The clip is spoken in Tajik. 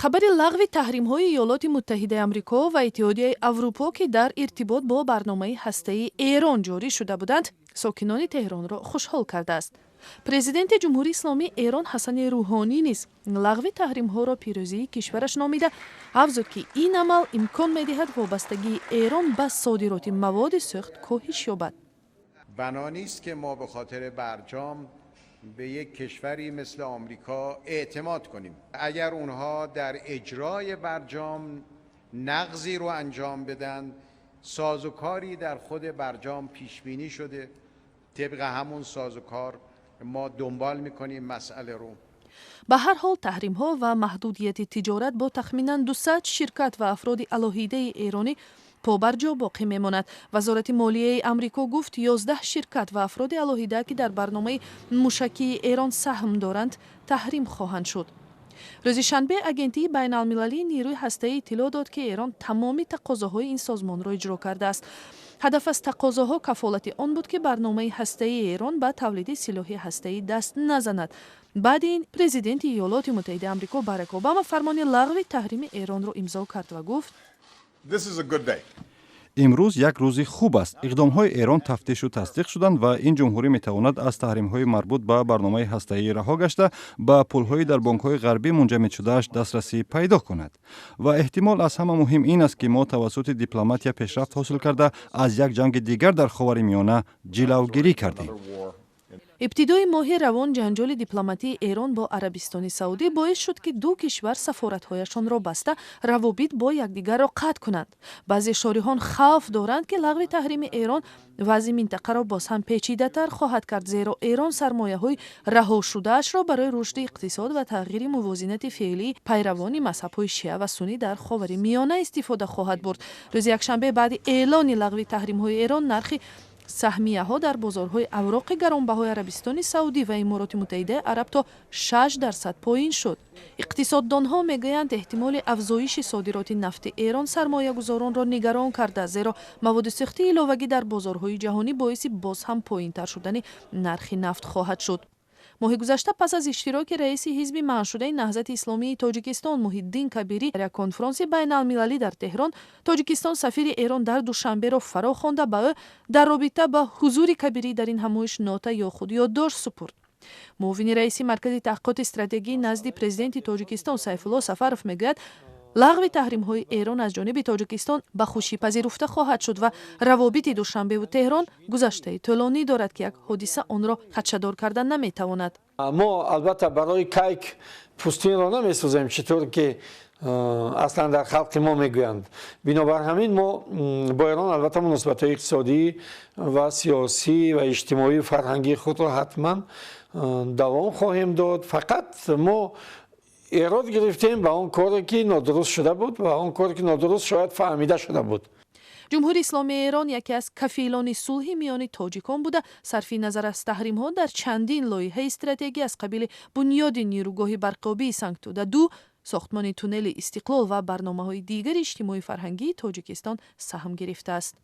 Хабари лағви таҳримҳои Иёлоти Муттаҳидаи Амрико ва Иттиҳодияи Аврупо, ки дар иртибот бо барномаи ҳастаии Эрон ҷорӣ шуда буданд, сокинони Теҳронро хушҳол кардааст. Президенти Ҷумҳурии Исломии Эрон Ҳасани Рӯҳонӣ низ лағви таҳримҳоро пирӯзии кишвараш номида, афзуд, ки ин амал имкон медиҳад вобастагии Эрон ба содироти маводи сӯхт коҳиш ёбад. بنا نیست که ما به خاطر برجام به یک کشوری مثل آمریکا اعتماد کنیم. اگر اونها در اجرای برجام نقضی رو انجام بدن، سازوکاری در خود برجام پیش بینی شده. طبق همون سازوکار ما دنبال میکنیم مسئله رو. Ба ҳар ҳол, таҳримҳо ва маҳдудияти тиҷорат бо тахминан 200 ширкат ва афроди алоҳидаи эронӣ побарҷо боқӣ мемонад. Вазорати молияи Амрико гуфт, 11 ширкат ва афроди алоҳида, ки дар барномаи мушакии Эрон саҳм доранд, таҳрим хоҳанд шуд. Рӯзи шанбе Агентии байналмилалии нерӯи ҳастаӣ иттилоъ дод, ки Эрон тамоми тақозоҳои ин созмонро иҷро кардааст. Ҳадаф аз тақозоҳо кафолати он буд, ки барномаи ҳастаии Эрон ба тавлиди силоҳи ҳастаӣ даст назанад. Баъди ин президенти Иёлоти Муттаҳидаи Амрико Барак Обама фармони лағви таҳрими Эронро имзо кард ва гуфт: Имрӯз як рӯзи хуб аст. Иқдомҳои Эрон тафтишу тасдиқ шуданд ва ин ҷумҳурӣ метавонад аз таҳримҳои марбут ба барномаи ҳастаӣ раҳо гашта, ба пулҳои дар бонкҳои ғарбӣ мунҷамид шудааш дастрасӣ пайдо кунад. Ва эҳтимол аз ҳама муҳим ин аст, ки мо тавассути дипломатия пешрафт ҳосил карда, аз як ҷанги дигар дар Ховари Миёна ҷилавгирӣ кардем. Ибтидои моҳи равон ҷанҷоли дипломатии Эрон бо Арабистони Саудӣ боис шуд, ки ду кишвар сафоратҳояшонро баста, равобит бо якдигарро қатъ кунанд. Баъзе шориҳон хавф доранд, ки лағви таҳрими Эрон вазъи минтақаро боз ҳам печидатар хоҳад кард, зеро Эрон сармояҳои раҳошудаашро барои рушди иқтисод ва тағйири мувозинати феълии пайравони мазҳабҳои шиа ва суннӣ дар Ховари Миёна истифода хоҳад бурд. Рӯзи якшанбе баъди эълони лағви таҳримҳои Эрон нархи саҳмияҳо дар бозорҳои авроқи гаронбаҳои Арабистони Саудӣ ва Имороти Муттаҳидаи Араб то 6% поин шуд. Иқтисоддонҳо мегӯянд, эҳтимоли афзоиши содироти нафти Эрон сармоягузоронро нигарон карда, зеро маводи сӯхтии иловагӣ дар бозорҳои ҷаҳонӣ боиси боз ҳам поинтар шудани нархи нафт хоҳад шуд. Моҳи гузашта, пас аз иштироки раиси ҳизби манъшудаи Наҳзати Исломии Тоҷикистон Муҳиддин Кабирӣ дар як конфронси байналмилалӣ дар Теҳрон, Тоҷикистон сафири Эрон дар Душанберо фаро хонда, ба ӯ дар робита ба ҳузури Кабирӣ дар ин ҳамоиш нота ё худ ёддошт супурд. Муовини раиси Маркази таҳқиқоти стратегӣ назди президенти Тоҷикистон Сайфулло Сафаров мегӯяд, лағви таҳримҳои Эрон аз ҷониби Тоҷикистон ба хушӣ пазируфта хоҳад шуд ва равобити Душанбеву Теҳрон гузаштаи тӯлонӣ дорад, ки як ҳодиса онро хадшадор карда наметавонад. Мо албатта барои кайк пӯстинро намесӯзем, чӣ тавр ки аслан дар халқи мо мегӯянд. Бинобар ҳамин мо бо Эрон албатта муносибатҳои иқтисодӣ ва сиёсӣ ва иҷтимоию фарҳангии худро ҳатман давом хоҳем дод. Фақат мо эрод гирифтем ба он коре, ки нодуруст шуда буд, ва он коре, ки нодуруст шояд фаҳмида шуда буд. Ҷумҳурии Исломии Эрон яке аз кафилони сулҳи миёни тоҷикон буда, сарфи назар аз таҳримҳо, дар чандин лоиҳаи стратегӣ аз қабили бунёди нерӯгоҳи барқобии Сангтуда 2, сохтмони туннели Истиқлол ва барномаҳои дигари иҷтимоию фарҳангии Тоҷикистон саҳм гирифтааст.